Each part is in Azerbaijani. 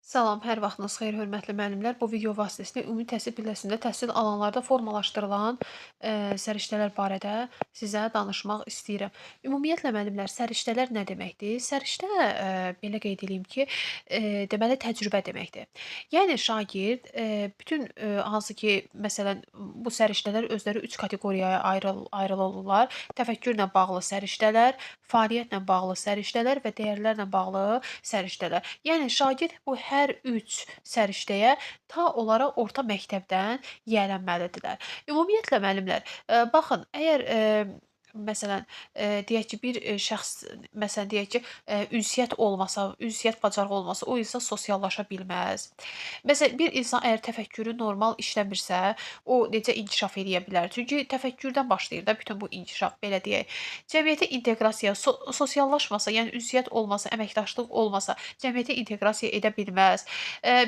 Salam, hər vaxtınız xeyir, hörmətli müəllimlər. Bu video vasitəsilə ümumi təhsil pilləsində təhsil alanlarda formalaşdırılan səriştələr barədə sizə danışmaq istəyirəm. Ümumiyyətlə, müəllimlər, səriştələr nə deməkdir? Səriştə, belə qeyd edeyim ki, deməli, təcrübə deməkdir. Yəni, şagird bütün hansı ki, məsələn, bu səriştələr özləri 3 kateqoriyaya ayrılırlar. Təfəkkürlə bağlı səriştələr, fəaliyyətlə bağlı səriştələr və dəyərlərlə bağlı səriştələr. Yəni, şagird bu hər 3 səriştəyə ta onlara orta məktəbdən yiyələnməlidirlər. Ümumiyyətlə, müəllimlər, baxın, əgər məsələn, deyək ki, bir şəxs, məsələn, deyək ki, ünsiyyət olmasa, ünsiyyət bacarığı olmasa, o insan sosiallaşa bilməz. Məsələn, bir insan əgər təfəkkürü normal işləmirsə, o necə inkişaf eləyə bilər? Çünki təfəkkürdən başlayır da bütün bu inkişaf, belə deyək. Cəmiyyətə inteqrasiya, sosiallaşmasa, yəni ünsiyyət olmasa, əməkdaşlıq olmasa, cəmiyyətə inteqrasiya edə bilməz.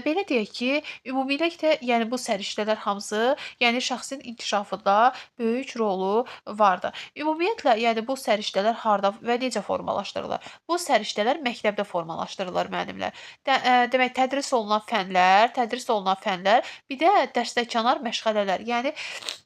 Belə deyək ki, ümumilikdə, yəni bu səriştələr hamısı, yəni şəxsin inkişafında böyük rolu vardır. Ümumiyyətlə, yəni bu səriştələr harda və necə formalaşdırılır? Bu səriştələr məktəbdə formalaşdırılır, müəllimlər. Demək, tədris olunan fənlər, bir də dərsdənkənar məşğələlər. Yəni,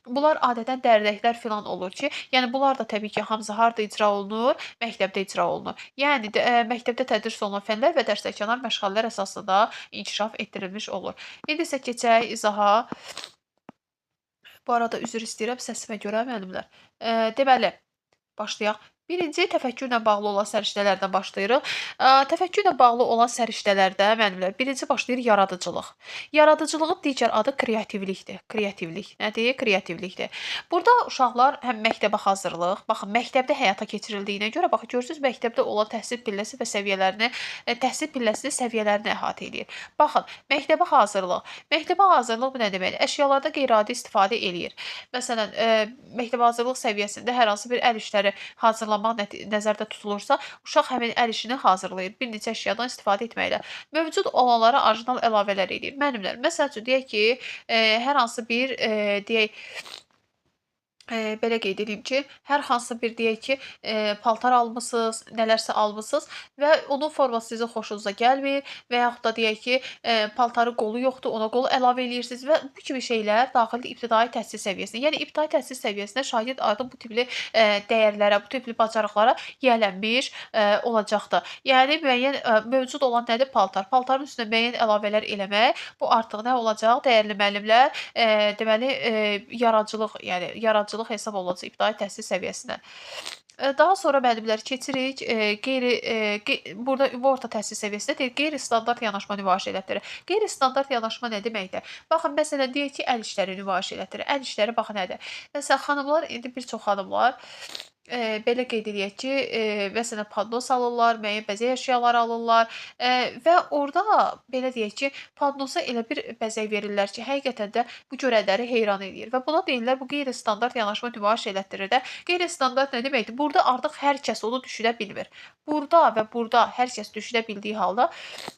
bunlar adətən dərdəklər filan olur ki, yəni bunlar da təbii ki, hamısı harda icra olunur? Məktəbdə icra olunur. Yəni, məktəbdə tədris olunan fənlər və dərsdənkənar məşğələlər əsasında inkişaf etdirilmiş olur. İndi isə keçək izaha. Bu arada üzr istəyirəm səsimə görə, müəllimlər. Deməli, başlayaq. Birinci, təfəkkürlə bağlı olan səriştələrdən başlayırıq. Təfəkkürlə bağlı olan səriştələrdə, müəllimlər, birinci başlayır yaradıcılıq. Yaradıcılığın digər adı kreativlikdir. Kreativlik. Nədir? Kreativlikdir. Burada uşaqlar həm məktəbə hazırlıq, baxın, məktəbdə həyata keçirildiyinə görə, baxın, görürsünüz, məktəbdə olan təhsil pilləsi və səviyyələrini, təhsil pilləsinin səviyyələrini əhatə edir. Baxın, məktəbə hazırlıq. Məktəbə hazırlıq bu nə deməkdir? Əşyalarda qeyri-adi istifadə eləyir. Məsələn, məktəbə hazırlıq səviyyəsində hər hansı bir əl işləri hazırlamaq nəzərdə tutulursa, uşaq həmin əl işini hazırlayır, bir neçə əşyadan istifadə etməklə. Mövcud olanlara orijinal əlavələr edir. Müəllimlər, məsəl üçün, deyək ki, hər hansı bir, deyək, belə qeyd edeyim ki, hər hansı bir, deyək ki, paltar almısınız, nələrsə almısınız və onun forması sizin xoşunuza gəlmir və yaxud da deyək ki, paltarı qolu yoxdur, ona qolu əlavə eləyirsiniz və bu kimi şeylər daxildir ibtidai təhsil səviyyəsinə. Yəni, ibtidai təhsil səviyyəsində şagird artıq bu tipli dəyərlərə, bu tipli bacarıqlara yiyələnmiş olacaqdır. Yəni, müəyyən mövcud olan nədir? Paltar. Paltarın üstünə müəyyən əlavələr eləmək, bu artıq nə olacaq? Dəyərli müəllimlər, deməli, yaradıcılıq, yəni yaradıcılıq hesab olunacaq ibtidai təhsil səviyyəsinə. Daha sonra müəllimlər keçirik, burada ümumi orta təhsil səviyyəsində deyir, qeyri-standart yanaşma nümayiş elətdirir. Qeyri-standart yanaşma nə deməkdir? Baxın, məsələn, deyək ki, əl işləri nümayiş elətdirir. Əl işləri, baxın, nədir? Məsələn, xanımlar, indi bir çox xanımlar, belə qeyd eləyək ki, məsələn, padnos alırlar, müəyyən bəzək əşyaları alırlar və orada belə deyək ki, padnosa elə bir bəzək verirlər ki, həqiqətən də bu görənləri heyran eləyir və buna deyirlər, bu qeyri-standart yanaşma nümayiş elətdirir də. Qeyri-standart nə deməkdir? Burada artıq hər kəs onu düşünə bilmir. Burada və burada hər kəs düşünə bildiyi halda,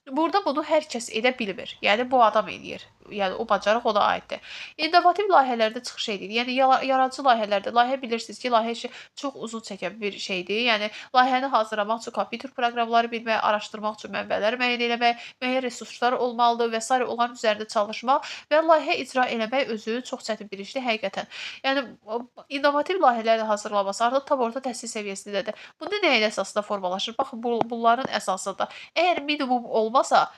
burada bunu hər kəs edə bilmir. Yəni, bu adam eləyir. Yəni, o bacarıq ona aiddir. İnnovativ layihələrdə çıxış edir. Yəni, yaradıcı layihələrdə, layihə bilirsiniz ki, layihə işi çox uzun çəkən bir şeydir. Yəni, layihəni hazırlamaq üçün kompüter proqramları bilmək, araşdırmaq üçün mənbələri müəyyən eləmək, müəyyən resurslar olmalıdır və sairə, onların üzərində çalışmaq və layihə icra eləmək özü çox çətin bir işdir həqiqətən. Yəni, innovativ layihələri hazırlaması artıq tam orta təhsil səviyyəsindədir. Bunda nəyin əsasında formalaşır? Baxın, bunların əsasında. Əgər minimum olmasa,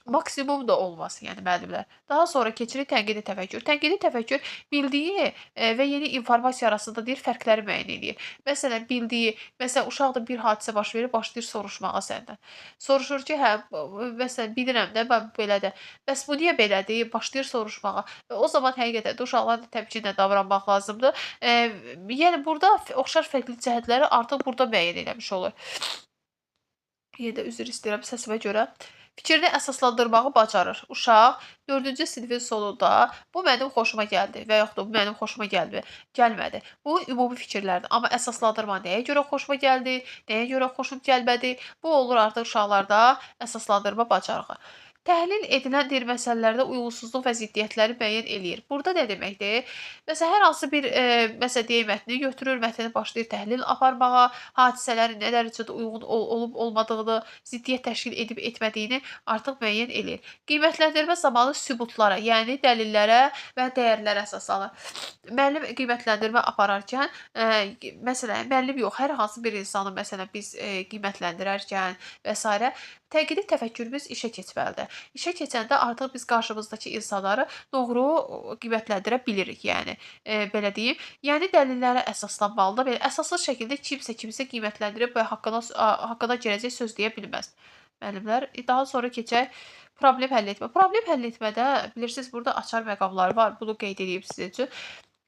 maksimum da olmaz, yəni müəllimlər. Daha sonra keçirik tənqidi təfəkkür. Tənqidi təfəkkür bildiyi və yeni informasiya arasında deyir, fərqləri müəyyən edir. Məsələn, bildiyi, məsələn, uşaq da bir hadisə baş verir, başlayır soruşmağa səndən. Soruşur ki, hə, məsələn, bilirəm də, mən belədir. Bəs bu niyə belədir? Başlayır soruşmağa. Və o zaman həqiqətən də uşaqlarla təmkinlə davranmaq lazımdır. Yəni, burada oxşar fərqli cəhətləri artıq burada müəyyən eləmiş olur. Yenə də üzr istəyirəm səsimə görə. Fikrini əsaslandırmağı bacarır. Uşaq 4-cü sinifin sonunda bu mənim xoşuma gəldi və yaxud da bu mənim xoşuma gəlmədi. Bu ümumi fikirlərdir. Amma əsaslandırma nəyə görə xoşuma gəldi, nəyə görə xoşum gəlmədi, bu olur artıq uşaqlarda əsaslandırma bacarığı. Təhlil edilən deyir məsələlərdə uyğunsuzluq və ziddiyyətləri müəyyən eləyir. Burada nə deməkdir? Məsələn, hər hansı bir məsəl deyək mətni götürür, mətni başlayır təhlil aparmağa, hadisələrin nə dərəcədə uyğun olub olmadığını, ziddiyyət təşkil edib etmədiyini artıq müəyyən eləyir. Qiymətləndirmə zamanı sübutlara, yəni dəlillərə və dəyərlərə əsaslanır. Müəllim qiymətləndirmə apararkən, məsələn, müəllim yox, hər hansı bir insanı məsələn biz qiymətləndirərkən və s. tənqidi təfəkkürümüz işə keçməlidir. İşə keçəndə artıq biz qarşımızdakı insanları doğru qiymətləndirə bilirik, yəni belə deyim. Yəni dəlillərə əsaslanmalıdır. Belə əsaslı şəkildə kimsə kimisə qiymətləndirib və haqqına girəcək söz deyə bilməz. Müəllimlər, daha sonra keçək problem həll etmə. Problem həll etmədə bilirsiniz, burada açar məqamları var. Bunu qeyd edeyim sizin üçün.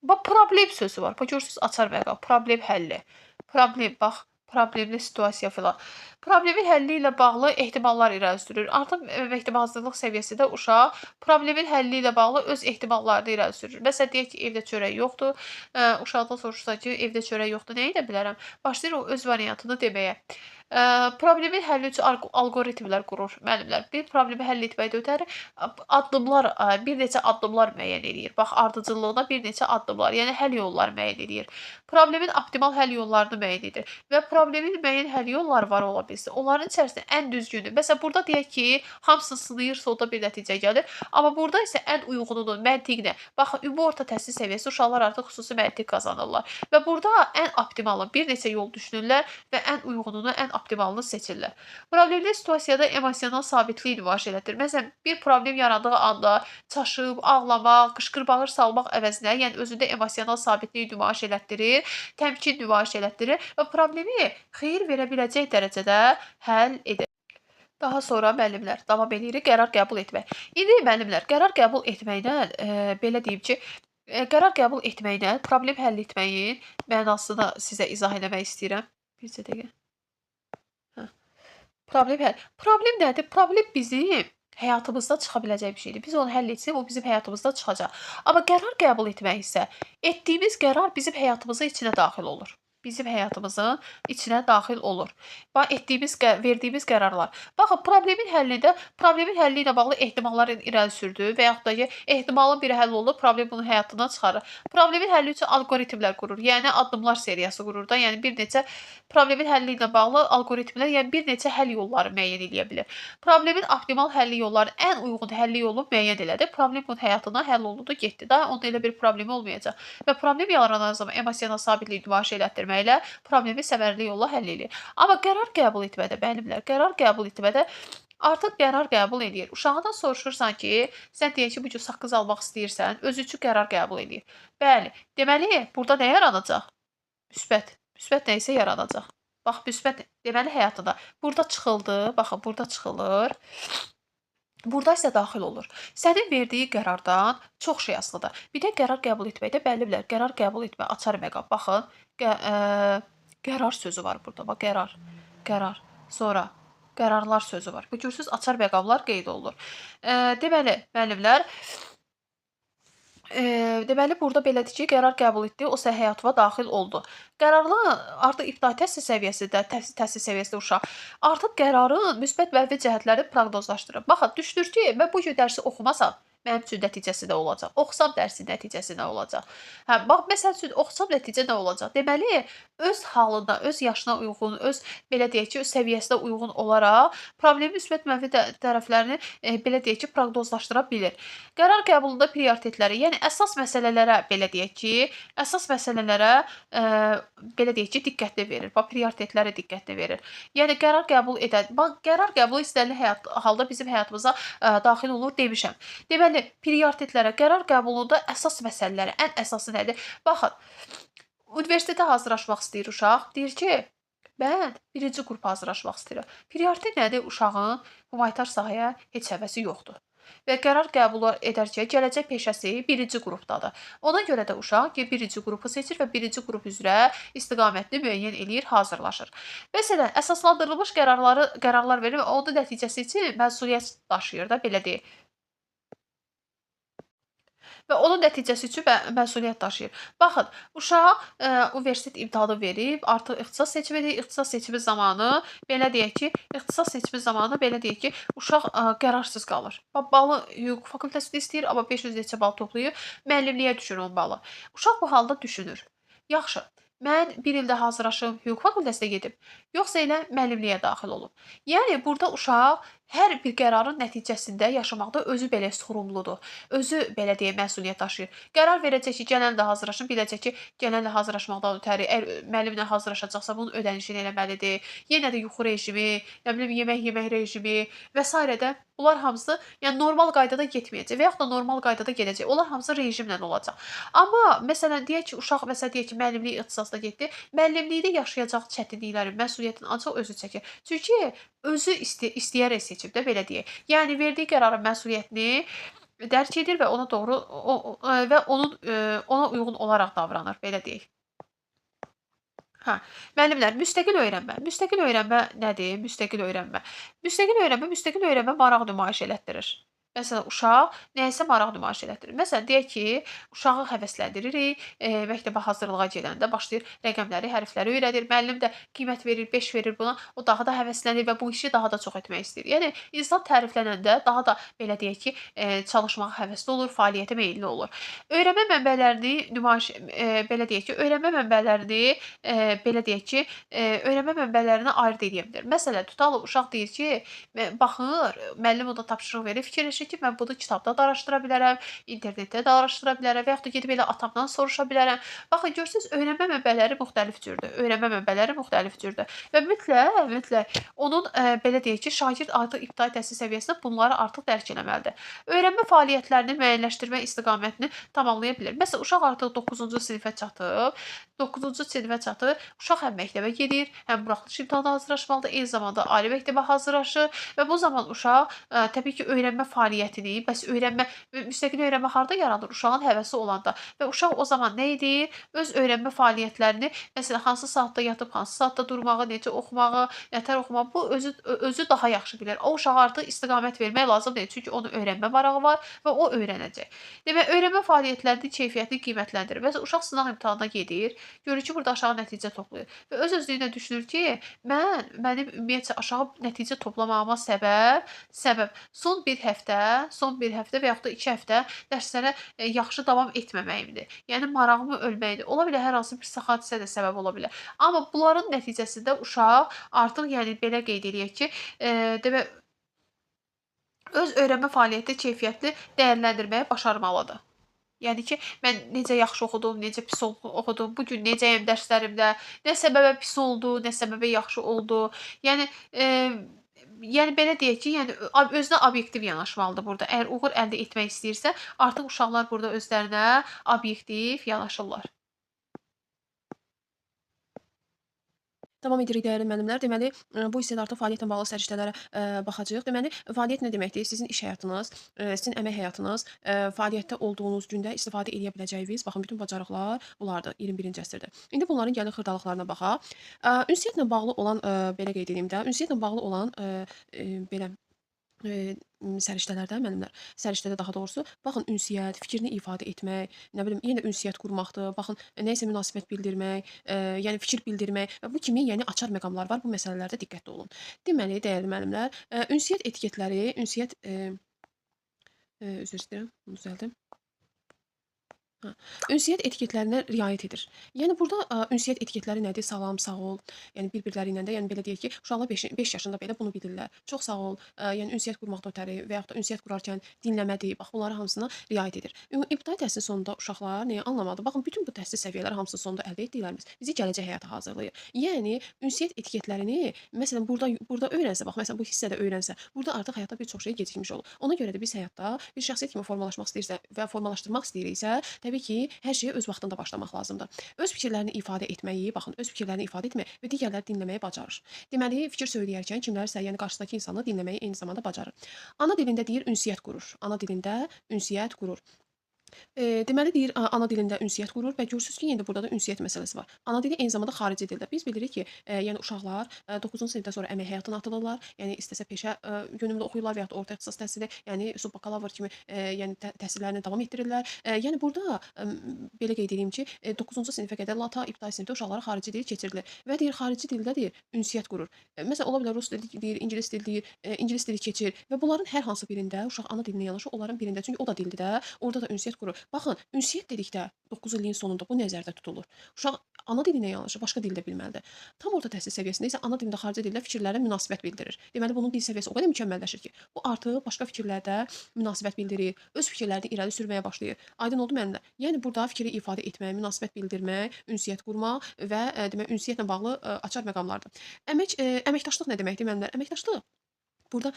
Bax, problem sözü var. Bax, görürsünüz, açar məqam, problem həlli. Problem, bax, problemli situasiya filan. Problemin həlli ilə bağlı ehtimallar irəli sürür. Artıq məktəbə hazırlıq səviyyəsində uşaq problemin həlli ilə bağlı öz ehtimallarını irəli sürür. Məsələn, deyək ki, evdə çörək yoxdur. Uşaqdan soruşsa ki, evdə çörək yoxdur, nə edə bilərəm? Başlayır o öz variantını deməyə. Problemin həlli üçün alqoritmlər qurur müəllimlər. Bir problemi həll etməkdə ötəri addımlar, bir neçə addımlar müəyyən eləyir. Bax, ardıcıllığına bir neçə addımlar, yəni həll yolları müəyyən eləyir. Problemin optimal həll yollarını müəyyən edir və problemin müəyyən həll yolları var ola bilsin. Onların içərisində ən düzgünü. Məsələn, burada deyək ki, hamısını sınayırsa, o da bir nəticə gəlir. Amma burada isə ən uyğununu, məntiqini. Baxın, ümumi orta təhsil səviyyəsi uşaqlar artıq xüsusi məntiq qazanırlar. Və burada ən optimalı bir neçə yol düşünürlər və ən uyğununu, ən optimalını seçirlər. Problemli situasiyada emosional sabitlik nümayiş elətdirir. Məsələn, bir problem yarandığı anda çaşıb, ağlamaq, qışqır-bağır salmaq əvəzinə, yəni özündə emosional sabitlik nümayiş elətdirir, təmkin nümayiş elətdirir və problemi xeyir verə biləcək dərəcədə həll edir. Daha sonra müəllimlər davam edirik qərar qəbul etmək. İndi müəllimlər qərar qəbul etməklə belə deyim ki, qərar qəbul etməklə problem həll etməyin mənasını sizə izah eləmək istəyirəm. Bircə dəqiqə. Problem həll. Problem nədir? Problem bizim həyatımızda çıxa biləcək bir şeydir. Biz onu həll etsək, o bizim həyatımızda çıxacaq. Amma qərar qəbul etmək isə etdiyimiz qərar bizim həyatımızın içinə daxil olur. Bizim həyatımızın içinə daxil olur. Bax, etdiyimiz, verdiyimiz qərarlar. Baxın, problemin həllində, problemin həlli ilə bağlı ehtimallar irəli sürdü və yaxud da ki, ehtimalın biri həll olunur, problem bunun həyatından çıxarır. Problemin həlli üçün alqoritmlər qurur, yəni addımlar seriyası qurur da, yəni bir neçə problemin həlli ilə bağlı alqoritmlər, yəni bir neçə həll yolları müəyyən eləyə bilir. Problemin optimal həlli yolları, ən uyğun həlli yolu müəyyən elədi. Problem bunun həyatından həll olundu, getdi. Daha onda elə bir problemi olmayacaq. Və problem yaranan zaman emosional sabitlik nümayiş elətdirmək ilə problemi səmərəli yolla həll eləyir. Amma qərar qəbul etmədə, müəllimlər, qərar qəbul etmədə artıq qərar qəbul eləyir. Uşağından soruşursan ki, sən deyək ki, bu gün saqqız almaq istəyirsən, özü üçün qərar qəbul eləyir. Bəli, deməli, burada nə yaranacaq? Müsbət. Müsbət nə isə yaranacaq. Bax, müsbət, deməli, həyatında. Burada çıxıldı, baxın, burada çıxılır. Burada isə daxil olur. Sənin verdiyi qərardan çox şey asılıdır. Bir də qərar qəbul etməkdə müəllimlər, qərar qəbul etmə açar məqam. Baxın, qərar sözü var burada. Bax, qərar, qərar. Sonra qərarlar sözü var. Bu görürsünüz, açar məqamlar qeyd olunur. Deməli, müəllimlər, deməli, burada belədir ki, qərar qəbul etdi, o isə həyatıma daxil oldu. Qərarlı artıq ibtidai təhsil səviyyəsində, təhsil səviyyəsində uşaq artıq qərarın müsbət mənfi cəhətlərini proqnozlaşdırır. Baxın, düşünür ki, mən bu gün dərsi oxumasam, mənim üçün nəticəsi nə olacaq? Oxusam dərsin nəticəsi nə olacaq? Hə, bax, məsəl üçün, oxusam nəticə nə olacaq? Deməli, öz halına, öz yaşına uyğun, öz, belə deyək ki, öz səviyyəsinə uyğun olaraq problemin müsbət mənfi tərəflərini, belə deyək ki, proqnozlaşdıra bilir. Qərar qəbulunda prioritetləri, yəni əsas məsələlərə, belə deyək ki, əsas məsələlərə, belə deyək ki, diqqətli verir. Bax, prioritetlərə diqqətli verir. Yəni, qərar qəbul edən, bax, qərar qəbulu istənilən halda bizim həyatımıza daxil olur demişəm. Deməli, prioritetlərə, qərar qəbulunda əsas məsələlərə, ən əsası nədir? Baxın, universitetə hazırlaşmaq istəyir uşaq. Deyir ki, mən birinci qrupa hazırlaşmaq istəyirəm. Prioritet nədir? Uşağın humanitar sahəyə heç həvəsi yoxdur. Və qərar qəbul edərkən gələcək peşəsi birinci qrupdadır. Ona görə də uşaq ki, birinci qrupu seçir və birinci qrup üzrə istiqamətini müəyyən eləyir, hazırlaşır. Məsələn, əsaslandırılmış qərarlar verir və onun nəticəsi üçün məsuliyyət daşıyır da, belə deyək. Və onun nəticəsi üçün məsuliyyət daşıyır. Baxın, uşaq universitet imtahanı verib, artıq ixtisas seçimi edir. İxtisas seçimi zamanı belə deyək ki, uşaq qərarsız qalır. Balı hüquq fakültəsində istəyir, amma 500 neçə bal toplayır, müəllimliyə düşür 10 balı. Uşaq bu halda düşünür. Yaxşı, mən bir ildə hazırlaşım, hüquq fakültəsinə gedim, yoxsa elə müəllimliyə daxil olum. Yəni, burada uşaq hər bir qərarın nəticəsində yaşamaqda özü belə sorumludur. Özü belə deyə məsuliyyət daşıyır. Qərar verəcək ki, gələn də hazırlaşım, biləcək ki, gələn də hazırlaşmaqdan ötəri, əgər müəllimlə hazırlaşacaqsa, bunun ödənişini eləməlidir. Yenə də yuxu rejimi, nə bilim, yemək yemək rejimi və s. də bunlar hamısı yəni, normal qaydada getməyəcək və yaxud da normal qaydada gedəcək. Onlar hamısı rejimlə olacaq. Amma məsələn, deyək ki, uşaq məsələn, deyək ki, müəllimlik ixtisasına getdi. Müəllimlikdə yaşayacaq çətinliklərin, məsuliyyətini ancaq özü çəkir. Çünki özü istəyərək seçib də, belə deyək. Yəni verdiyi qərarın məsuliyyətini dərk edir və ona doğru və onun ona uyğun olaraq davranır, belə deyək. Hə, müəllimlər, müstəqil öyrənmə. Müstəqil öyrənmə nədir? Müstəqil öyrənmə. Müstəqil öyrənmə maraq nümayiş elətdirir. Məsələn, uşaq nəyəsə maraq nümayiş elətdirir. Məsələn, deyək ki, uşağı həvəsləndiririk, məktəbə hazırlığa gedəndə başlayır rəqəmləri, hərfləri öyrədir. Müəllim də qiymət verir, 5 verir buna, o daha da həvəslənir və bu işi daha da çox etmək istəyir. Yəni, insan təriflənəndə daha da, belə deyək ki, çalışmağa həvəsli olur, fəaliyyətə meyilli olur. Öyrənmə mənbələrini nümayiş, belə deyək ki, öyrənmə mənbələrini, belə deyək ki, öyrənmə mənbələrini ayırd edə bilər. Məsələn, tutalım, uşaq deyir ki, baxır, müəllim ona tapşırıq verir, fikirləşir ki, mən bunu kitabda da araşdıra bilərəm, internetdə də araşdıra bilərəm və yaxud da gedib elə atamdan soruşa bilərəm. Baxın, görürsünüz, öyrənmə mənbələri müxtəlif cürdür. Öyrənmə mənbələri müxtəlif cürdür. Və mütləq onun, belə deyək ki, şagird artıq ibtidai təhsil səviyyəsində bunları artıq dərk eləməlidir. Öyrənmə fəaliyyətlərini müəyyənləşdirmə istiqamətini tamamlaya bilər. Məsələn, uşaq artıq 9-cu sinifə çatıb, 9-cu sinifə çatır, uşaq həm məktəbə gedir, həm buraxılış imtahanına hazırlaşmalıdır, eyni zamanda ali məktəbə hazırlaşır və bu zaman uşaq təbii ki, öyrənmə fəaliyyətini, bəs öyrənmə, müstəqil öyrənmə harda yaranır? Uşağın həvəsi olanda. Və uşaq o zaman nə edir? Öz öyrənmə fəaliyyətlərini, məsələn, hansı saatda yatıb, hansı saatda durmağı, necə oxumağı, nətər oxumağı, bu özü daha yaxşı bilər. O uşağa artıq istiqamət vermək lazım deyil. Çünki onun öyrənmə marağı var və o öyrənəcək. Demək, öyrənmə fəaliyyətlərinin keyfiyyətini qiymətləndirir. Məsələn, uşaq sınaq imtahanına gedir, görür ki, burada aşağı nəticə toplayır və öz-özlüyünə düşünür ki, mənim ümumiyyətcə aşağı nəticə toplamağıma səbəb son bir həftə və yaxud da 2 həftə dərslərə yaxşı davam etməməyimdir. Yəni, marağımı ölməkdir. Ola bilər, hər hansı bir hadisə də səbəb ola bilər. Amma bunların nəticəsində uşaq artıq, yəni, belə qeyd eləyək ki, demək, öz öyrənmə fəaliyyəti keyfiyyətli dəyərləndirməyi başarmalıdır. Yəni ki, mən necə yaxşı oxudum, necə pis oxudum, bu gün necəyəm dərslərimdə, nə səbəbə pis oldu, nə səbəbə yaxşı oldu. Yəni, belə deyək ki, yəni, özünə obyektiv yanaşmalıdır burada. Əgər uğur əldə etmək istəyirsə, artıq uşaqlar burada özlərinə obyektiv yanaşırlar. Davam edirik dəyərli müəllimlər. Deməli, bu hissədə artıq fəaliyyətlə bağlı səriştələrə baxacağıq. Deməli, fəaliyyət nə deməkdir? Sizin iş həyatınız, sizin əmək həyatınız, fəaliyyətdə olduğunuz gündə istifadə edə biləcəyiniz, baxın, bütün bacarıqlar bunlardır 21-ci əsrdə. İndi bunların gəlin xırdalıqlarına baxaq. Ünsiyyətlə bağlı olan, belə qeyd edeyim də, ünsiyyətlə bağlı olan belə səriştələrdə, müəllimlər, səriştədə daha doğrusu, baxın, ünsiyyət, fikrini ifadə etmək, nə bilim, yenə ünsiyyət qurmaqdır, baxın, nəyisə münasibət bildirmək, yəni fikir bildirmək və bu kimi, yəni açar məqamlar var, bu məsələlərdə diqqətli olun. Deməli, dəyərli müəllimlər, ünsiyyət etiketləri, ünsiyyət, üzr istəyirəm, bunu düzəldim. Ünsiyyət etiketlərinə riayət edir. Yəni burada ünsiyyət etiketləri nədir? Salam, sağ ol. Yəni bir-birləri ilə də, yəni belə deyək ki, uşaqlar 5 yaşında belə bunu bilirlər. Çox sağ ol. Yəni ünsiyyət qurmaqda ötəri və yaxud da ünsiyyət qurarkən dinləmədir. Bax, bunları hamısına riayət edir. İbtidai təhsilin sonunda uşaqlar nəyi anlamadı? Baxın, bütün bu təhsil səviyyələri hamısının sonunda əldə etdiklərimiz bizi gələcək həyata hazırlayır. Yəni ünsiyyət etiketlərini məsələn burada öyrənsə, bax, məsələn bu hissədə öyrənsə, burada artıq həyatda bir çox şey gecikmiş olur. Ona görə də biz həyatda bir şəxsiyyət kimi formalaşmaq istəyirsə və formalaşdırmaq istəyiriksə, təbii ki, hər şeyə öz vaxtında başlamaq lazımdır. Öz fikirlərini ifadə etməyi, baxın, öz fikirlərini ifadə etməyi və digərləri dinləməyi bacarır. Deməli, fikir söyləyərkən kimlərsə, yəni qarşısındakı insanı dinləməyi eyni zamanda bacarır. Ana dilində deyir, ünsiyyət qurur. Ana dilində ünsiyyət qurur. Deməli deyir, ana dilində ünsiyyət qurur və görürsünüz ki, yenə də burada da ünsiyyət məsələsi var. Ana dili eyni zamanda xarici dildə. Biz bilirik ki, yəni uşaqlar 9-cu sinifdən sonra əmək həyatına atılırlar. Yəni istəsə peşə yönümlü oxuyurlar və yaxud da orta ixtisas təhsili, yəni subbakalavr kimi yəni təhsillərini davam etdirirlər. Yəni burada belə qeyd edeyim ki, 9-cu sinifə qədər lata ibtidai sinifdə uşaqlara xarici dil keçirilir və deyir xarici dildə deyir ünsiyyət qurur. Məsələn ola bilər rus dili deyir, ingilis dili deyir, ingilis dili keçir və bunların hər hansı birində uşaq ana dilinə yanaşı onların birində, çünki o da dildir də, orada da ünsiyyət qurur. Baxın, ünsiyyət dedikdə 9 ilin sonunda bu nəzərdə tutulur. Uşaq ana dilinə yanaşı başqa dildə bilməlidir. Tam orta təhsil səviyyəsində isə ana dilində, xarici dildə fikirlərə münasibət bildirir. Deməli, bunun dil səviyyəsi o qədər mükəmməlləşir ki, bu artıq başqa fikirlərdə münasibət bildirir, öz fikirlərini irəli sürməyə başlayır. Aydın oldu müəllimlər? Yəni burada fikri ifadə etmək, münasibət bildirmək, ünsiyyət qurmaq və demək ünsiyyətlə bağlı açar məqamlardır. Əməkdaşlıq nə deməkdir müəllimlər? Əməkdaşlıq burada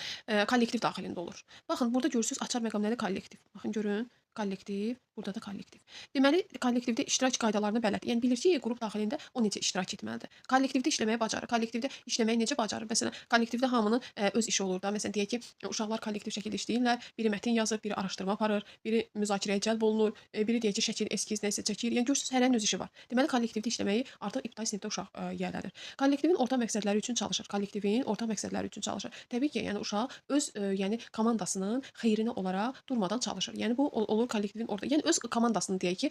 kollektiv daxilində olur. Baxın, burada görürsünüz açar məqam nədir? Kollektiv. Baxın, görün. Kollektiv, burada da kollektiv. Deməli, kollektivdə iştirak qaydalarını bələd. Yəni bilir ki, qrup daxilində o necə iştirak etməlidir. Kollektivdə işləməyi bacarır. Kollektivdə işləməyi necə bacarır? Məsələn, kollektivdə hamının öz işi olur da. Məsələn, deyək ki, uşaqlar kollektiv şəkildə işləyirlər. Biri mətin yazır, biri araşdırma aparır, biri müzakirəyə cəlb olunur, biri deyək ki, şəkil, eskiz nəsə çəkir. Yəni görürsünüz, hərənin öz işi var. Deməli, kollektivdə işləməyi artıq ibtidai sinifdə uşaq yiyələnir. Kollektivin ortaq məqsədləri üçün çalışır. Kollektivin ortaq məqsədləri üçün çalışır. Təbii ki, yəni uşaq öz yəni komandasının xeyrinə olaraq durmadan çalışır. Yəni bu olur kollektivin orada. Yəni öz komandasını deyək ki,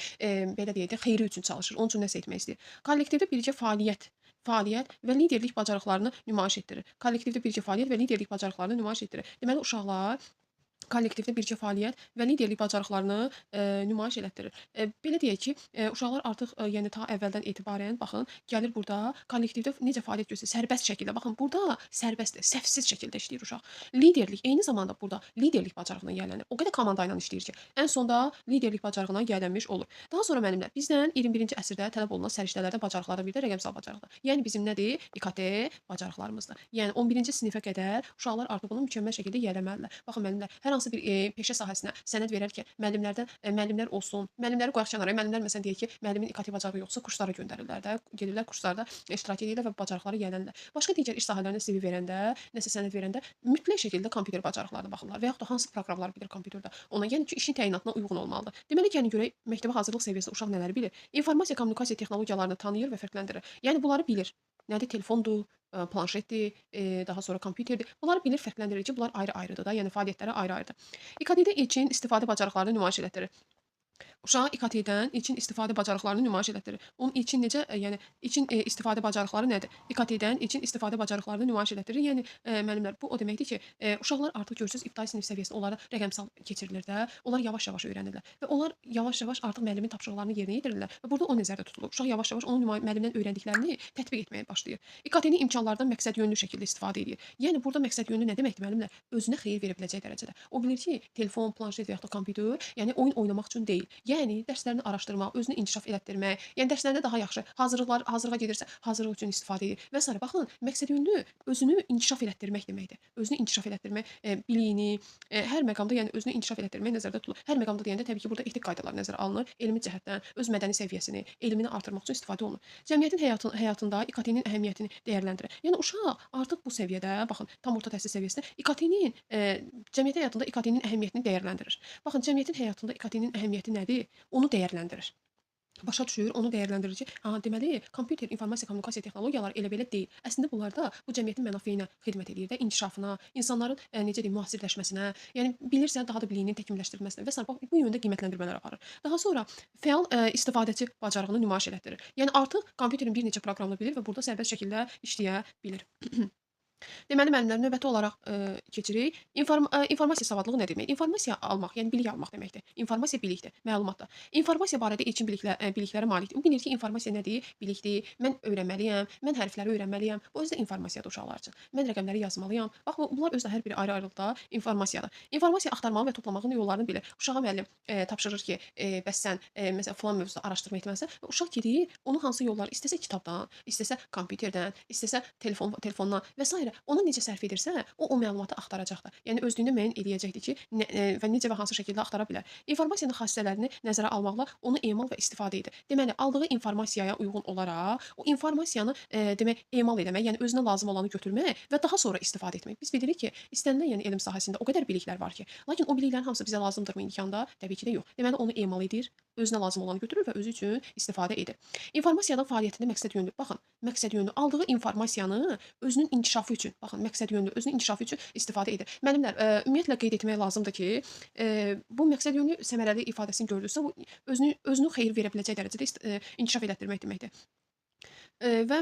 belə deyək də, xeyri üçün çalışır. Onun üçün nəsə etmək istəyir. Kollektivdə birgə fəaliyyət və liderlik bacarıqlarını nümayiş etdirir. Kollektivdə birgə fəaliyyət və liderlik bacarıqlarını nümayiş etdirir. Deməli, uşaqlar kollektivdə birgə fəaliyyət və liderlik bacarıqlarını nümayiş elətdirir. Belə deyək ki, uşaqlar artıq yəni ta əvvəldən etibarən baxın, gəlir burada kollektivdə necə fəaliyyət göstərir? Sərbəst şəkildə. Baxın, burada sərbəstdir, səhvsiz şəkildə işləyir uşaq. Liderlik eyni zamanda burada liderlik bacarığına yiyələnir. O qədər komanda ilə işləyir ki, ən sonda liderlik bacarığına yiyələnmiş olur. Daha sonra müəllimlər, bizdən 21-ci əsrdə tələb olunan səriştələrdən, bacarıqlardan biri də rəqəmsal bacarıqdır. Yəni bizim nədir? İKT bacarıqlarımızdır. Yəni 11-ci sinifə qədər uşaqlar artıq bunu mükəmməl şəkildə yiyələnməlidirlər. Baxın müəllimlər, hər hansı bir peşə sahəsinə sənəd verərkən müəllimlərdən müəllimlər olsun, müəllimləri qoyaq kənara. Müəllimlər məsələn deyək ki, müəllimin İKT bacarığı yoxsa kurslara göndərirlər də, gedirlər kurslarda iştirak edirlər və bacarıqları yiyələnirlər. Başqa digər iş sahələrinə CV verəndə, nəsə sənəd verəndə mütləq şəkildə kompüter bacarıqlarına baxırlar və yaxud da hansı proqramlar bilir kompüterdə. Ona yəni ki, işin təyinatına uyğun olmalıdır. Deməli, gəlin görək məktəbə hazırlıq səviyyəsində uşaq nələri bilir? İnformasiya kommunikasiya texnologiyalarını tanıyır və fərqləndirir. Yəni bunları bilir. Nədir? Telefondur, planşetdir, daha sonra kompüterdir. Bunları bilir, fərqləndirir ki, bunlar ayrı-ayrıdır da, yəni fəaliyyətləri ayrı-ayrıdır. İKT-də ilkin istifadə bacarıqlarını nümayiş elətdirir. Uşaq İKT-dən ilkin istifadə bacarıqlarını nümayiş elətdirir. Onun ilkin necə, yəni ilkin istifadə bacarıqları nədir? İKT-dən ilkin istifadə bacarıqlarını nümayiş elətdirir. Yəni müəllimlər, bu o deməkdir ki, uşaqlar artıq görürsünüz ibtidai sinif səviyyəsində onlara rəqəmsal keçirilir də, onlar yavaş-yavaş öyrənirlər və onlar yavaş-yavaş artıq müəllimin tapşırıqlarını yerinə yetirirlər və burada o nəzərdə tutulur. Uşaq yavaş-yavaş onun müəllimdən öyrəndiklərini tətbiq etməyə başlayır. İKT-nin imkanlarından məqsədyönlü şəkildə istifadə edir. Yəni burada məqsədyönlü nə deməkdir müəllimlər? Özünə xeyir verə biləcək dərəcədə. O bilir ki, telefon, planşet və yaxud da kompüter, yəni oyun oynamaq üçün deyil. Yəni dərslərini araşdırmaq, özünü inkişaf elətdirmək, yəni dərslərində daha yaxşı hazırlığa gedirsə, hazırlıq üçün istifadə edir və sairə. Baxın, məqsədyönlü özünü inkişaf elətdirmək deməkdir. Özünü inkişaf elətdirmək, biliyini, hər məqamda, yəni özünü inkişaf elətdirmək nəzərdə tutulur. Hər məqamda deyəndə təbii ki, burada etik qaydalar nəzərə alınır. Elmi cəhətdən öz mədəni səviyyəsini, elmini artırmaq üçün istifadə olunur. Cəmiyyətin həyatında İKT-nin əhəmiyyətini dəyərləndirir. Yəni uşaq artıq bu səviyyədə, baxın, tam orta təhsil səviyyəsində İKT-nin cəmiyyətin həyatında İKT-nin əhəmiyyətini dəyərləndirir. Baxın, cəmiyyətin həyatında İKT-nin əhəmiyyəti nədir? Onu dəyərləndirir. Başa düşür, onu dəyərləndirir ki, ha, deməli, kompüter, informasiya, kommunikasiya texnologiyaları elə belə deyil. Əslində bunlar da bu cəmiyyətin mənafeyinə xidmət edir də, inkişafına, insanların necə deyim, müasirləşməsinə, yəni bilirsə daha da biliyinin təkmilləşdirilməsinə və sair. Bax, bu yöndə qiymətləndirmələr aparır. Daha sonra fəal istifadəçi bacarığını nümayiş elətdirir. Yəni artıq kompüterin bir neçə proqramını bilir və burada sərbəst şəkildə işləyə bilir. Deməli, müəllimlər, növbəti olaraq keçirik. İnformasiya savadlığı nə deməkdir? İnformasiya almaq, yəni bilik almaq deməkdir. İnformasiya bilikdir, məlumatdır. İnformasiya barədə ilkin biliklərə malikdir. O bilir ki, informasiya nədir? Bilikdir. Mən öyrənməliyəm, mən hərfləri öyrənməliyəm. Bu özü də informasiyadır uşaqlar üçün. Mən rəqəmləri yazmalıyam. Bax, bunlar özü də hər biri ayrı-ayrılıqda informasiyadır. İnformasiya axtarmağın və toplamağın yollarını bilir. Uşağa müəllim tapşırır ki, bəs sən məsələn filan mövzuda araşdırma etməlisən. Uşaq gedir, onun hansı yolları istəsə kitabdan, istəsə kompüterdən, istəsə telefondan və sairə. Deməli, ona necə sərf edirsə, o məlumatı axtaracaqdır. Yəni özlüyündə müəyyən eləyəcəkdir ki, və necə və hansı şəkildə axtara bilər. İnformasiyanın xassələrini nəzərə almaqla onu emal və istifadə edir. Deməli, aldığı informasiyaya uyğun olaraq o informasiyanı demək emal eləmək, yəni özünə lazım olanı götürmək və daha sonra istifadə etmək. Biz bilirik ki, istənilən yəni elm sahəsində o qədər biliklər var ki, lakin o biliklərin hamısı bizə lazımdırmı indiki anda? Təbii ki də yox. Deməli, onu emal edir, özünə lazım olanı götürür və özü üçün istifadə edir. İnformasiyadan fəaliyyətində məqsədyönlü. Baxın, məqsədyönlü aldığı informasiyanı özünün inkişafı üçün, baxın, məqsədyönlü özünün inkişafı üçün istifadə edir. Müəllimlər, ümumiyyətlə qeyd etmək lazımdır ki, bu məqsədyönlü səmərəli ifadəsini gördünüzsə, bu özünü xeyir verə biləcək dərəcədə inkişaf elətdirmək deməkdir. Və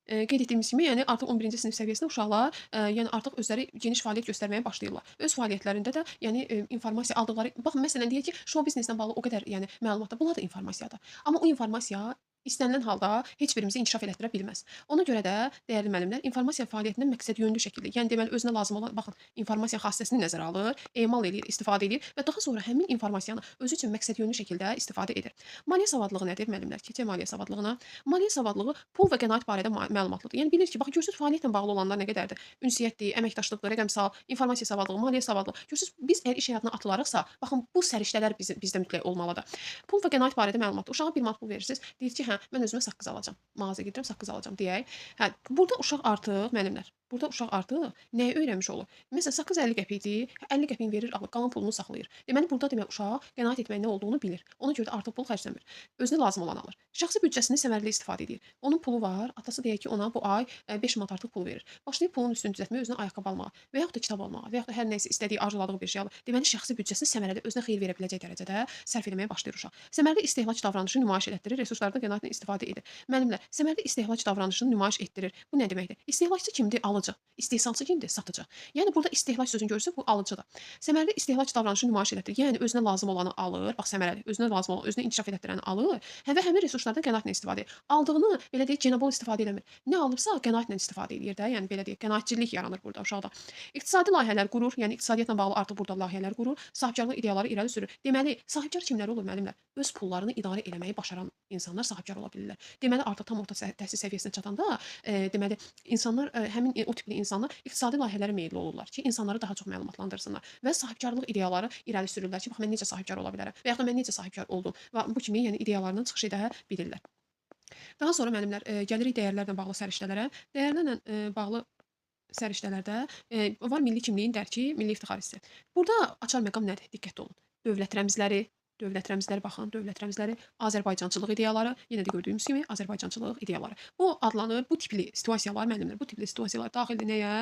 qeyd etdiyimiz kimi, yəni artıq 11-ci sinif səviyyəsində uşaqlar, yəni artıq özləri geniş fəaliyyət göstərməyə başlayırlar. Öz fəaliyyətlərində də, yəni informasiya aldıqları, baxın, məsələn deyək ki, şou bizneslə bağlı o qədər, yəni məlumatda, bunlar da informasiyadır. Amma o informasiya istənilən halda heç birimizi inkişaf elətdirə bilməz. Ona görə də dəyərli müəllimlər, informasiya fəaliyyətində məqsədyönlü şəkildə, yəni deməli özünə lazım olan, baxın, informasiya xassəsini nəzərə alır, emal eləyir, istifadə edir və daha sonra həmin informasiyanı özü üçün məqsədyönlü şəkildə istifadə edir. Maliyyə savadlığı nədir müəllimlər? Keçək maliyyə savadlığına. Maliyyə savadlığı pul və qənaət barədə məlumatlıdır. Yəni bilir ki, bax görürsüz fəaliyyətlə bağlı olanlar nə qədərdir? Ünsiyyətdir, əməkdaşlıqdır, rəqəmsal, informasiya savadlığı, maliyyə savadlığı. Görürsüz, biz əgər iş həyatına atılarıqsa, baxın bu səriştələr bizdə mütləq olmalıdır. Pul və qənaət barədə məlumatlı. Uşağa 1 manat pul verirsiniz, deyir ki, hə, mən özümə saqqız alacağam. Mağazaya gedirəm, saqqız alacağam deyək. Hə, burada uşaq artıq müəllimlər, burada uşaq artıq nəyi öyrənmiş olur? Məsələn, saqqız 50 qəpikdir, 50 qəpiyini verir, alır, qalan pulunu saxlayır. Deməli, burada demək uşaq qənaət etməyin nə olduğunu bilir. Ona görə də artıq pul xərcləmir. Özünə lazım olanı alır. Şəxsi büdcəsini səmərəli istifadə edir. Onun pulu var, atası deyək ki, ona bu ay 5 manat artıq pul verir. Başlayır pulun üstünü düzəltməyə, özünə ayaqqabı almağa və yaxud da kitab almağa və yaxud da hər nə isə istədiyi, arzuladığı bir şey alır. Deməli, şəxsi büdcəsini səmərəli, özünə xeyir verə biləcək dərəcədə sərf eləməyə başlayır uşaq. Səmərəli istehlak davranışı nümayiş elətdirir, resurslardan qənaətlə istifadə edir. Müəllimlər, səmərəli istehlak davranışını nümayiş etdirir. Bu nə deməkdir? İstehlakçı kimdir? Alıcı. İstehsalçı kimdir? Satıcı. Yəni burada istehlak sözünü görürsə, bu alıcıdır. Səmərəli istehlak davranışı nümayiş elətdirir. Yəni özünə lazım olanı alır. Bax səmərəli, özünə lazım olan, özünə inkişaf elətdirəni alır. Hə, və həmin resurslardan qənaətlə istifadə edir. Aldığını belə deyək, cenabol istifadə eləmir. Nə alıbsa qənaətlə istifadə eləyir də. Yəni belə deyək, qənaətçilik yaranır burada uşaqda. İqtisadi layihələr qurur. Yəni iqtisadiyyatla bağlı artıq burada layihələr qurur. Sahibkarlıq ideyaları irəli sürür. Deməli, sahibkar kimlər olur müəllimlər? Öz pullarını idarə eləməyi başaran insanlar sahibkar ola bilirlər. Deməli, artıq tam orta təhsil səviyyəsinə çatanda, deməli, insanlar həmin o tipli insanlar iqtisadi layihələrə meyilli olurlar ki, insanları daha çox məlumatlandırsınlar və sahibkarlıq ideyaları irəli sürürlər ki, bax mən necə sahibkar ola bilərəm və yaxud da mən necə sahibkar oldum və bu kimi yəni ideyalarından çıxış edə bilirlər. Daha sonra müəllimlər, gəlirik dəyərlərlə bağlı səriştələrə. Dəyərlərlə bağlı səriştələrdə var milli kimliyin dərki, milli iftixar hissi. Burada açar məqam nədir? Diqqətli olun. Dövlət rəmzləri, dövlət rəmzləri, baxın, dövlət rəmzləri, Azərbaycançılıq ideyaları, yenə də gördüyümüz kimi Azərbaycançılıq ideyaları. Bu adlanır, bu tipli situasiyalar, müəllimlər, bu tipli situasiyalar daxildir nəyə?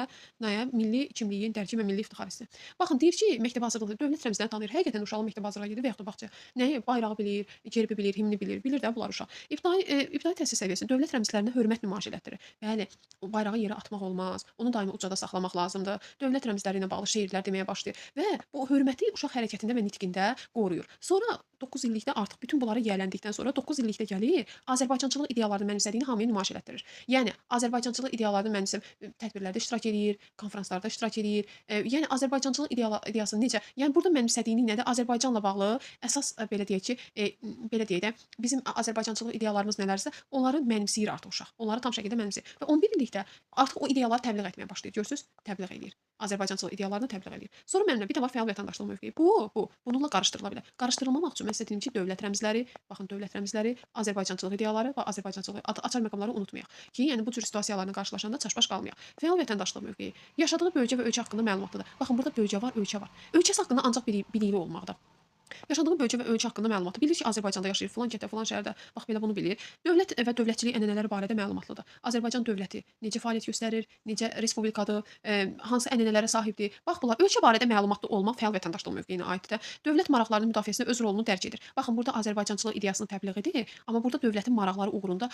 Nəyə? Milli kimliyin dərki və milli iftixar hissi. Baxın, deyir ki, məktəbə hazırlıqda dövlət rəmzlərini tanıyır. Həqiqətən uşağın məktəbə hazırlığa gedir və yaxud da bağçaya. Nəyi? Bayrağı bilir, gerbi bilir, himni bilir, bilir də bunlar uşaq. İbtidai təhsil səviyyəsi dövlət rəmzlərinə hörmət nümayiş elətdirir. Bəli, o bayrağı yerə atmaq olmaz, onu daimi ucada saxlamaq lazımdır. Dövlət rəmzləri ilə bağlı şeirlər deməyə başlayır və bu hörməti uşaq hərəkətində və nitqində qoruyur. Sonra 9 illikdə artıq bütün bunlara yiyələndikdən sonra 9 illikdə gəlir, Azərbaycançılıq ideyalarını mənimsədiyini hamıya nümayiş elətdirir. Yəni Azərbaycançılıq ideyalarını mənimsəm tədbirlərdə iştirak eləyir, konfranslarda iştirak eləyir. Yəni Azərbaycançılıq ideyasını necə? Yəni burada mənimsədiyini nədir? Azərbaycanla bağlı əsas belə deyək ki, belə deyək də, bizim Azərbaycançılıq ideyalarımız nələrsə, onları mənimsəyir artıq uşaq. Onları tam şəkildə mənimsəyir. Və 11 illikdə artıq o ideyaları təbliğ etməyə başlayır. Görürsüz? Təbliğ eləyir. Azərbaycançılıq ideyalarını təbliğ eləyir. Sonra mənimlə bir də var fəal vətəndaşlıq mövqeyi. Bununla qarışdırıla bilər. Qarışdırılmamaq üçün mən sizə deyim ki, dövlət rəmzləri, baxın, dövlət rəmzləri, Azərbaycançılıq ideyaları və Azərbaycançılıq açar məqamları unutmayaq ki, yəni bu cür situasiyalarla qarşılaşanda çaşbaş qalmayaq. Fəal vətəndaşlıq mövqeyi yaşadığı bölgə və ölkə haqqında məlumatlıdır. Baxın, burada bölgə var, ölkə var. Ölkəsi haqqında ancaq biliyi olmaqdır. Yaşadığı bölgə və ölkə haqqında məlumatı bilir ki, Azərbaycanda yaşayır, filan kətdə, filan şəhərdə, bax belə bunu bilir. Dövlət və dövlətçilik ənənələri barədə məlumatlıdır. Azərbaycan dövləti necə fəaliyyət göstərir, necə respublikadır, hansı ənənələrə sahibdir. Bax bunlar ölkə barədə məlumatlı olmaq fəal vətəndaşlıq mövqeyinə aiddir. Dövlət maraqlarının müdafiəsində öz rolunu dərk edir. Baxın, burada Azərbaycançılıq ideyasını təbliğ edir, amma burada dövlətin maraqları uğrunda,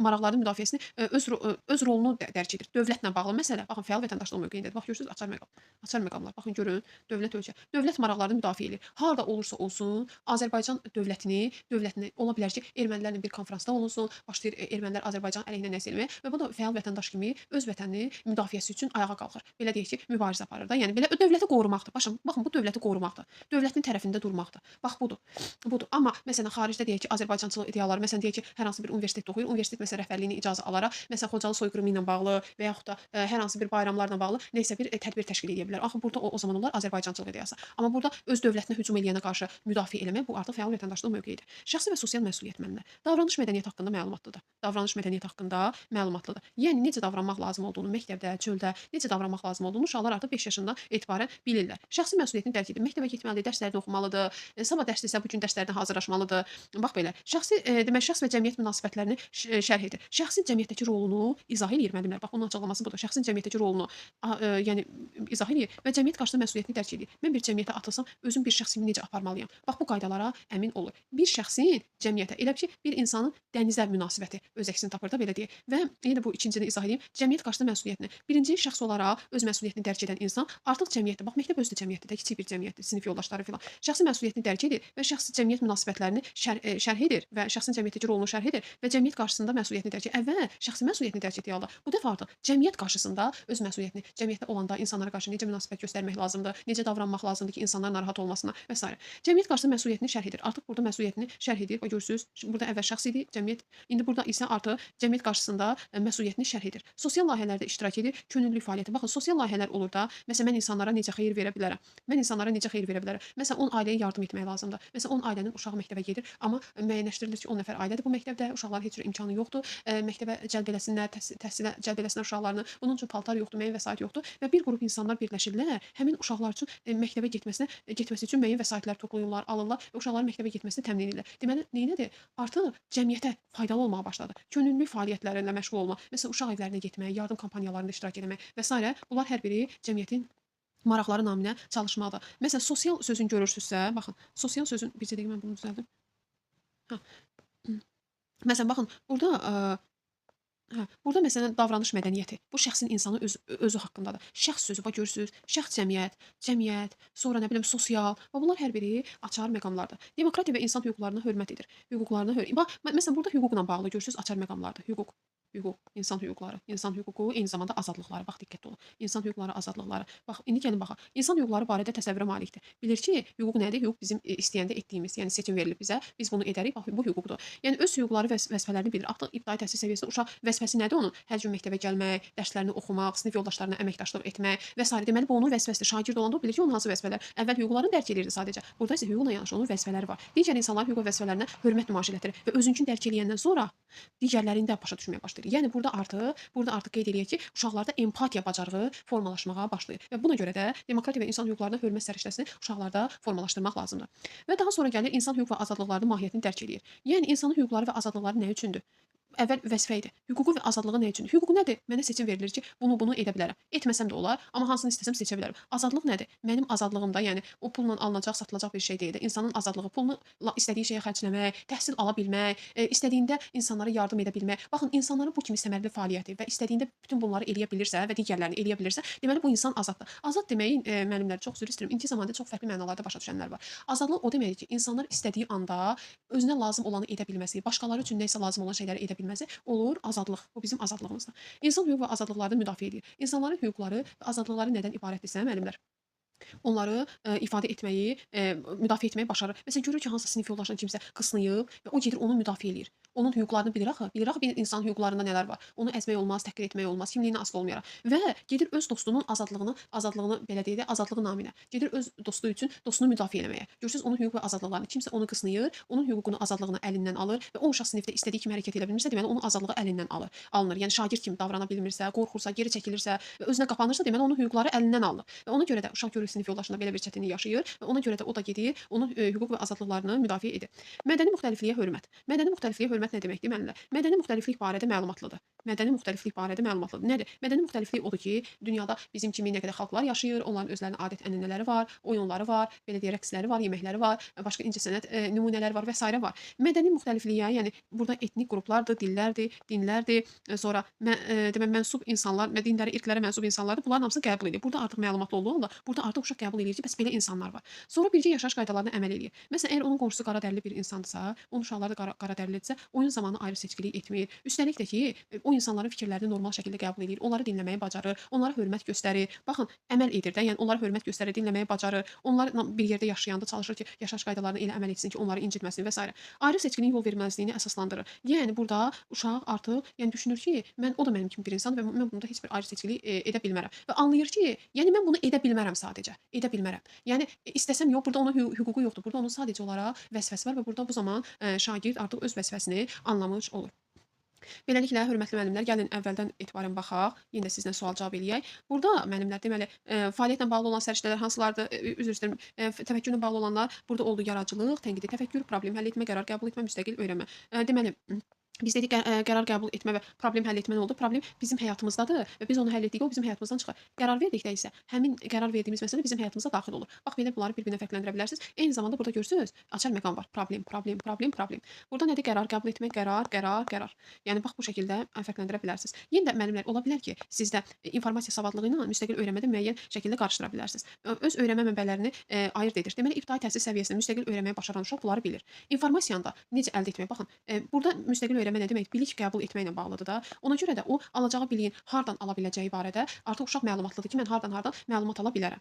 maraqlarının müdafiəsini öz rolunu dərk edir. Dövlətlə bağlı məsələ, baxın, fəal vətəndaşlıq mövqeyindədir. Bax görürsüz, açar məqam, açar məqamlar. Baxın, görün, dövlət ölkə, dövlət maraqlarını müdafiə edir. Harda olursa olsun, Azərbaycan dövlətini ola bilər ki, ermənilərlə bir konfransda olunsun, başlayır ermənilər Azərbaycan əleyhinə nəsə eləməyə və bu da fəal vətəndaş kimi öz vətənini müdafiəsi üçün ayağa qalxır. Belə deyək ki, mübarizə aparır da. Yəni belə dövləti qorumaqdır. Baxın, bu dövləti qorumaqdır. Dövlətin tərəfində durmaqdır. Bax budur. Budur. Amma məsələn xaricdə deyək ki, Azərbaycançılıq ideyaları, məsələn deyək ki, hər hansı bir universitetdə oxuyur, universitet məsələn rəhbərliyinin icazə alaraq, məsələn Xocalı soyqırımı ilə bağlı və yaxud da hər hansı bir bayramlarla bağlı nəsə bir tədbir təşkil edə bilər. Axı burada o zaman onlar Azərbaycançılıq ideyası. Amma burada öz dövlətinə hücum eləyənə qarşı müdafiə eləmək bu artıq fəal vətəndaşlıq mövqeyidir. Şəxsi və sosial məsuliyyət müəllimlər. Davranış mədəniyyəti haqqında məlumatlıdır. Davranış mədəniyyəti haqqında məlumatlıdır. Yəni necə davranmaq lazım olduğunu məktəbdə, çöldə necə davranmaq lazım olduğunu uşaqlar artıq 5 yaşından etibarən bilirlər. Şəxsi məsuliyyətini dərk edir. Məktəbə getməlidir, dərslərini oxumalıdır. Sabah dərsdirsə bu gün dərslərinə hazırlaşmalıdır. Bax belə. Şəxsi demək şəxs və cəmiyyət münasibətlərini şərh edir. Şəxsin cəmiyyətdəki rolunu izah eləyir müəllimlər. Bax bunun açıqlaması budur. Şəxsin cəmiyyətdəki rolunu yəni izah eləyir və cəmiyyət qarşısında məsuliyyətini dərk edir. Mən bir cəmiyyətə atılsam, özüm bir şəxs kimi necə aparmalıyam? Bax bu qaydalara əmin olur. Bir şəxsin cəmiyyətə, elə ki, bir insanın dənizə münasibəti öz əksini tapır da belə deyək. Və yenə bu ikincini izah edeyim. Cəmiyyət qarşısında məsuliyyətini. Birinci şəxs olaraq öz məsuliyyətini dərk edən insan artıq cəmiyyətdə, bax məktəb özü də cəmiyyətdir də, kiçik bir cəmiyyətdir, sinif yoldaşları filan. Şəxsi məsuliyyətini dərk edir və şəxsi cəmiyyət münasibətlərini şərh edir və şəxsin cəmiyyətdəki rolunu şərh edir və cəmiyyət qarşısında məsuliyyətini dərk edir. Əvvəl şəxsi məsuliyyətini dərk etdiyi halda bu dəfə artıq cəmiyyət qarşısında öz məsuliyyətini, cəmiyyətdə olanda insanlara qarşı necə münasibət göstərmək lazımdır, necə davranmaq lazımdır ki, insanlar narahat olmasına və s. Cəmiyyət qarşısında məsuliyyətini şərh edir. Artıq burada məsuliyyətini şərh edir. Bax görürsüz, burada əvvəl şəxs idi, cəmiyyət. İndi burada isə artıq cəmiyyət qarşısında məsuliyyətini şərh edir. Sosial layihələrdə iştirak edir, könüllü fəaliyyəti. Baxın, sosial layihələr olur da. Məsələn, mən insanlara necə xeyir verə bilərəm? Mən insanlara necə xeyir verə bilərəm? Məsələn, 10 ailəyə yardım etmək lazımdır. Məsələn, 10 ailənin uşağı məktəbə gedir, amma müəyyənləşdirilir ki, 10 nəfər ailədir bu məktəbdə, uşaqların heç cür imkanı yoxdur. Məktəbə cəlb eləsinlər, təhsilə cəlb eləsinlər uşaqlarını. Bunun üçün paltar yoxdur, müəyyən vəsait yoxdur və bir qrup insanlar birləşirlər. Həmin uşaqlar üçün məktəbə getməsi üçün müəyyən vəsaitlər toplayırlar, alırlar və uşaqların məktəbə getməsini təmin edirlər. Deməli, nədir? Artıq cəmiyyətə faydalı olmağa başladı. Könüllü fəaliyyətlərlə məşğul olma, məsələn, uşaq evlərinə getmək, yardım kampaniyalarında iştirak etmək və s. Bunlar hər biri cəmiyyətin maraqları naminə çalışmalıdır. Məsələn, sosial sözün görürsünüzsə, baxın, sosial sözün bircə dəqiqə mən bunu düzəldim. Hə. Məsələn, baxın, burada burada məsələn davranış mədəniyyəti. Bu şəxsin insanı özü haqqındadır. Şəxs sözü, bax görürsüz, şəxs cəmiyyət, sonra nə bilim sosial. Bax bunlar hər biri açar məqamlardır. Demokratiya və insan hüquqlarına hörmət edir. Hüquqlarına hörmət. Bax məsələn burada hüquqla bağlı görürsüz açar məqamlardır. Hüquq, insan hüquqları, insan hüququ, eyni zamanda azadlıqları. Bax diqqətli olun. İnsan hüquqları, azadlıqları. Bax indi gəlin baxaq. İnsan hüquqları barədə təsəvvürə malikdir. Bilir ki, hüquq nədir? Hüquq bizim istəyəndə etdiyimiz, yəni seçim verilib bizə, biz bunu edərik. Bax bu hüquqdur. Yəni öz hüquqları və vəzifələrini bilir. Artıq ibtidai təhsil səviyyəsində uşaq vəzifəsi nədir onun? Hər gün məktəbə gəlmək, dərslərini oxumaq, sinif yoldaşlarına əməkdaşlıq etmək və s. Deməli bu onun vəzifəsidir. Şagird olanda o bilir ki, onun hansı vəzifələr. Əvvəl hüquqlarını dərk edirdi sadəcə. Burada isə hüquqla yanaşı onun vəzifələri var. Digər insanların hüquq və vəzifələrinə hörmət nümayiş elətdirir və özünkünü dərk eləyəndən sonra digərlərini də başa düşməyə başlayır. Yəni burada artıq qeyd eləyək ki, uşaqlarda empatiya bacarığı formalaşmağa başlayır və buna görə də demokratiya və insan hüquqlarına hörmət səriştəsini uşaqlarda formalaşdırmaq lazımdır. Və daha sonra gəlir insan hüquq və azadlıqlarının mahiyyətini dərk eləyir. Yəni insanın hüquqları və azadlıqları nə üçündür? Əvvəl vəzifə idi. Hüququ və azadlığı nə üçündür? Hüquq nədir? Mənə seçim verilir ki, bunu edə bilərəm. Etməsəm də olar, amma hansını istəsəm seçə bilərəm. Azadlıq nədir? Mənim azadlığım da, yəni o pulla alınacaq, satılacaq bir şey deyil. İnsanın azadlığı pulunu istədiyi şeyə xərcləmək, təhsil ala bilmək, istədiyində insanlara yardım edə bilmək. Baxın, insanların bu kimi səmərəli fəaliyyəti və istədiyində bütün bunları eləyə bilirsə və digərlərini eləyə bilirsə, deməli bu insan azaddır. Azad deməyi müəllimlər çox üzr istəyirəm. İndiki zamanda çox fərqli mənalarda başa düşənlər var. Azadlıq o deməkdir ki, insanlar istədiyi anda özünə lazım olanı edə bilməsi, başqaları üçün nə isə lazım olan şeyləri edə bilməsi olur azadlıq. Bu bizim azadlığımızdır. İnsan hüquq və azadlıqlarını müdafiə edir. İnsanların hüquqları və azadlıqları nədən ibarətdirsə, müəllimlər? Onları ifadə etməyi, müdafiə etməyi başarır. Məsələn, görür ki, hansısa sinif yoldaşına kimsə qısnayıb və o gedir onu müdafiə eləyir. Onun hüquqlarını bilir axı. Bilir axı bir insanın hüquqlarında nələr var. Onu əzmək olmaz, təhqir etmək olmaz, kimliyinə asılı olmayaraq. Və gedir öz dostunun azadlığını belə deyək də, azadlığı naminə. Gedir öz dostu üçün dostunu müdafiə eləməyə. Görürsüz, onun hüquq və azadlıqlarını kimsə onu qısnayır, onun hüququnu, azadlığını əlindən alır və o uşaq sinifdə istədiyi kimi hərəkət edə bilmirsə, deməli onun azadlığı əlindən alınır. Yəni şagird kimi davrana bilmirsə, qorxursa, geri çəkilirsə və özünə qapanırsa, deməli onun hüquqları əlindən alınır. Və ona görə də uşaq görür sinif yoldaşında belə bir çətinlik yaşayır və ona görə də o da gedir, onun hüquq və azadlıqlarını müdafiə edir. Mədəni müxtəlifliyə hörmət. Mədəni müxtəlifliyə hörmət nə deməkdir müəllimlər? Mədəni müxtəliflik barədə məlumatlıdır. Mədəni müxtəliflik barədə məlumatlıdır. Nədir? Mədəni müxtəliflik odur ki, dünyada bizim kimi nə qədər xalqlar yaşayır, onların özlərinin adət-ənənələri var, oyunları var, belə deyək, rəqsləri var, yeməkləri var, başqa incəsənət nümunələri var və s. var. Mədəni müxtəlifliyə, yəni burada etnik qruplardır, dillərdir, dinlərdir, sonra demək mənsub insanlar, dinlərə, irqlərə mənsub insanlardır. Bunların hamısını qəbul edir. Burada artıq məlumatlı olduğu halda burada artıq Artıq uşaq qəbul eləyir ki, bəs belə insanlar var. Sonra birgə yaşayış qaydalarına əməl eləyir. Məsələn, əgər onun qonşusu qara dərili bir insandırsa, onun uşaqları da qara dərilidirsə, oyun zamanı ayrı seçkilik etmir. Üstəlik də ki, o insanların fikirlərini normal şəkildə qəbul eləyir, onları dinləməyi bacarır, onlara hörmət göstərir. Baxın, əməl edir də, yəni onlara hörmət göstərir, dinləməyi bacarır. Onlarla bir yerdə yaşayanda çalışır ki, yaşayış qaydalarına elə əməl etsin ki, onları incitməsin və s. Ayrı seçkinin yol verməzliyini əsaslandırır. Yəni burada uşaq artıq, yəni düşünür ki, mən o da mənim kimi bir insandır və mən bunda heç bir ayrı seçkilik edə bilmərəm. Və anlayır ki, yəni mən bunu edə bilmərəm sadəcə. Edə bilmərəm. Yəni istəsəm yox, burada onun hüququ yoxdur. Burada onun sadəcə olaraq vəzifəsi var və burada bu zaman şagird artıq öz vəzifəsini anlamış olur. Beləliklə, hörmətli müəllimlər, gəlin əvvəldən etibarən baxaq. Yenə də sizlə sual-cavab eləyək. Burada müəllimlər, deməli, fəaliyyətlə bağlı olan səriştələr hansılardır? Üzr istəyirəm, təfəkkürlə bağlı olanlar burada oldu yaradıcılıq, tənqidi təfəkkür, problem həll etmə, qərar qəbul etmə, müstəqil öyrənmə. Deməli, biz dedik qərar qəbul etmə və problem həll etmə nə oldu? Problem bizim həyatımızdadır və biz onu həll etdik, o bizim həyatımızdan çıxır. Qərar verdikdə isə həmin qərar verdiyimiz məsələ bizim həyatımıza daxil olur. Bax, belə bunları bir-birinə fərqləndirə bilərsiniz. Eyni zamanda burada görürsünüz, açar məqam var. Problem, problem, problem, problem. Burada nədir? Qərar qəbul etmə, qərar, qərar, qərar. Yəni bax bu şəkildə fərqləndirə bilərsiniz. Yenə də müəllimlər, ola bilər ki, sizdə informasiya savadlığı ilə müstəqil öyrənmədə müəyyən şəkildə qarışdıra bilərsiniz. Öz öyrənmə mənbələrini ayırd edir. Deməli, ibtidai təhsil səviyyəsində müstəqil öyrənməyi başaran uşaq bunları bilir. İnformasiyanı da necə əldə etmək? Baxın, burada müstəqil öyrənmə nə demək? Bilik qəbul etməklə bağlıdır da. Ona görə də o alacağı biliyin hardan ala biləcəyi barədə artıq uşaq məlumatlıdır ki, mən hardan məlumat ala bilərəm.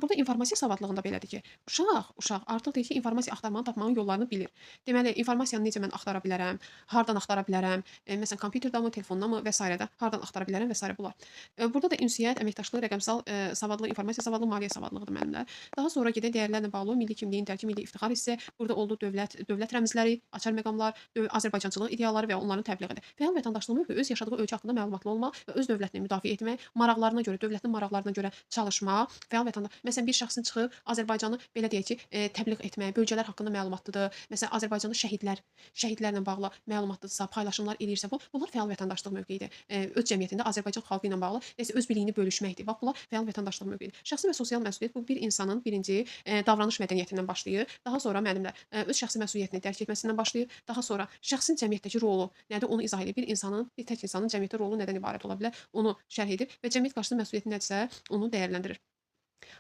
Burada informasiya savadlığında belədir ki, uşaq artıq deyir ki, informasiya axtarmanın, tapmanın yollarını bilir. Deməli, informasiyanı necə mən axtara bilərəm, hardan axtara bilərəm, məsələn, kompüterdəmi, telefondamı və s. də hardan axtara bilərəm və s. bunlar. Burada da ünsiyyət, əməkdaşlıq, rəqəmsal savadlıq, informasiya savadlığı, maliyyə savadlığıdır müəllimlər. Daha sonra gedən dəyərlərlə bağlı milli kimliyin dərki, milli iftixar hissi, burada oldu dövlət rəmzləri, açar məqamlar, Azərbaycançılıq idealları və onların təbliğidir. Fəal vətəndaşlıq mövqeyi öz yaşadığı ölkə haqqında məlumatlı olmaq və öz dövlətini müdafiə etmək, maraqlarına görə, dövlətin maraqlarına görə çalışmaq. Fəal vətəndaş, məsələn, bir şəxsin çıxıb Azərbaycanı belə deyək ki, təbliğ etmək, bölgələr haqqında məlumatlıdır. Məsələn, Azərbaycanda şəhidlərlə bağlı məlumatlıdırsa, paylaşımlar eləyirsə, bunlar fəal vətəndaşlıq mövqeyidir. Öz cəmiyyətində Azərbaycan xalqı ilə bağlı nəsə öz biliyini bölüşməkdir. Bax, bunlar fəal vətəndaşlıq mövqeyidir. Şəxsi və sosial məsuliyyət bu bir insanın birinci davranış mədəniyyətindən başlayır. Daha sonra müəllimlər öz şəxsi məsuliyyətini dərk etməsindən başlayır. Daha sonra şəxsin cəmiyyətdəki rolu nədir, onu izah edir. Bir insanın, bir tək insanın cəmiyyətdə rolu nədən ibarət ola bilər, onu şərh edir və cəmiyyət qarşısında məsuliyyəti nədirsə, onu dəyərləndirir.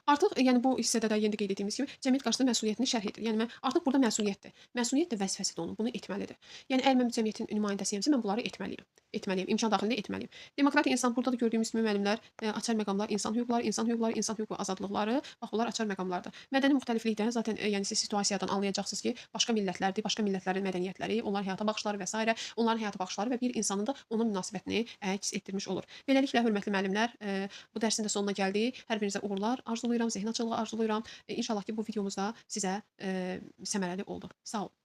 Artıq, yəni bu hissədə də yenə qeyd etdiyimiz kimi cəmiyyət qarşısında məsuliyyətini şərh edir. Yəni mən artıq burada məsuliyyətdir. Məsuliyyət də vəzifəsidir onun, bunu etməlidir. Yəni əgər mən cəmiyyətin nümayəndəsiyəmsə, mən bunları etməliyəm. Etməliyəm, imkan daxilində etməliyəm. Demokratik insan, burada da gördüyümüz kimi müəllimlər, açar məqamlar, insan hüquqları, insan hüquqları, insan hüquq və azadlıqları, bax bunlar açar məqamlardır. Mədəni müxtəliflikdən zaten yəni siz situasiyadan anlayacaqsınız ki, başqa millətlərdir, başqa millətlərin mədəniyyətləri, onların həyata baxışları və s. onların həyata baxışları və bir insanın da onun münasibətini əks etdirmiş olur. Beləliklə, hörmətli müəllimlər, bu dərsin də sonuna gəldik. Hər birinizə uğurlar arzulayıram, zehin açıqlığı arzulayıram. İnşallah ki, bu videomuz da sizə səmərəli oldu. Sağ olun.